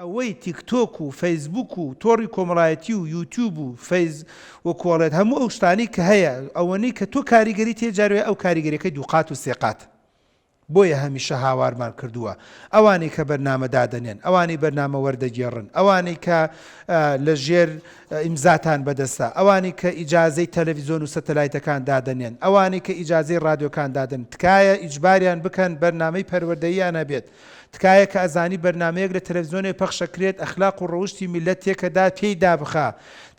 ئەوەی تیکتۆک و فەیسبوک و تۆڕی کۆمەڵایەتی و یوتیوب و فەیس و کۆڵێت هەموو ئەو شتانەی کە هەیە ئەوەنەی کە تۆ کاریگەریت هەیە جارێ ئەو کاریگەریەکەی دووقات و سێقاتە. بۆیە هەمیشە هاوارمان کردووە ئەوانەی کە بەرنامە دادەنێن، ئەوانەی بەرنامە وەردەگێڕن، ئەوانەی کە لە ژێر ئیمزاتان بەدەستە، ئەوانەی کە ئیجازەی تەلەفیزۆن و سەتەلایتەکان دادەنێن، ئەوانەی کە ئیجازەی ڕادیۆکان دادەن، تکایە ئیجباریان بکەن بەرنامەی پەروەردەییان هەبێت. تکایە کە ئەزانی بەرنامەیەک لە تەلەفزیۆنێک پەخشەکرێت ئەخلاق و ڕەوشتی میللەت تێکەدا پێی دابخە.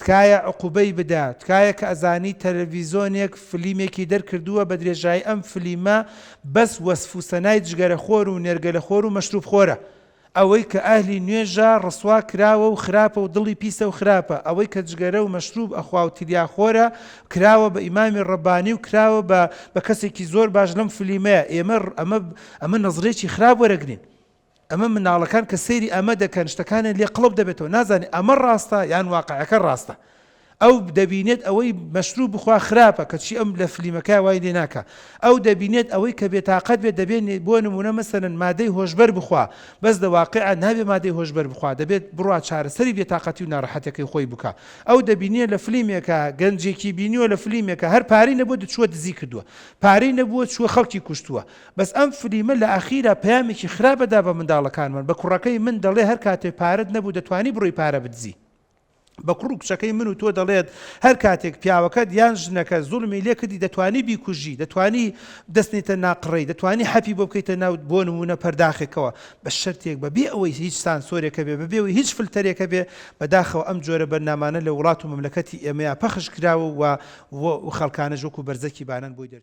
تکایە عقوبەی بدە. تکایە کە ئەزانی تەلەڤیزۆنێک فلیمێکی دەرکردووە بە درێژایی ئەم فلیمە بەس وەسف و سەنای جگەرەخۆر و نێرگەلەخۆر و مەشروب خۆرە. ئەوەی کە ئەهلی نوێژە ڕسوا کراوە و خراپە و دڵی پیسە و خراپە، ئەوەی کە جگەرە و مەشروب ئەخوا و تلیاخۆرە کراوە بە ئیمامی ڕەبانی و کراوە بە بە کەسێکی زۆر باش لەم فلیمەیە. ئێمە ئەمە ئەمە نەزرێکی خراپ وەرەگرین. ئەمە منداڵەکان کە سەیری ئەمە دەکەن شتەکانیان لێ قڵپ دەبێتەوە نازانێت ئەمە ڕاستە یان واقعەکە ڕاستە ئەو دەبینێت ئەوەی مەشروب بخوا خراپە کەچی ئەم لە فلیمەکە وای لێ ناکا ئەو دەبینێت ئەوەی کە بێتاقەت بێت دەبێت بۆ نمونە مەسەلەن مادەی هۆشبەر بخوا بەس لە واقیع نابێ مادەی هۆشبەر بخوا دەبێت بڕوا چارەسەری بێتاقەتی و ناڕەحەتەکەی خۆی بکا ئەو دەبینێ لە فلیمێکا گەنجێکی بینیوە لە فلیمێکا هەر پارەی نەبووە چووە دزی کردووە پارەی نەبووە چووە خەڵکی کوشتووە بەس ئەم فلیمە لە ئاخیرا پەیامێکی خراپ ئەدا بە منداڵەکانمان بە کوڕەکەی من دەڵێ هەر کاتێ پارەت نەبوو دەتوانی بڕۆی پارە بدزی بە کوڕ و کچەکەی من و تۆ دەڵێت هەر کاتێک پیاوەکەت یان ژنەکە زوڵمی لێ کردی دەتوانی بیکوژی دەتوانی دەستنیتە ناقڕەی دەتوانی حەپی بۆ بکەیتە ناو بۆ نمونە پەرداخێکەوە بە شەرتێک بە بێ ئەوەی هیچ سانسۆرێکە بێ بەبێ ئەوەی هیچ فلتەرێکە بێ بەداخەوە ئەم جۆرە بەرنامانە لە وڵات و مەملەکەتی ئێمەیا پەخش کراوە و و خەڵکانەش وەکو بەرزەکی بانان بۆی دەرچوون.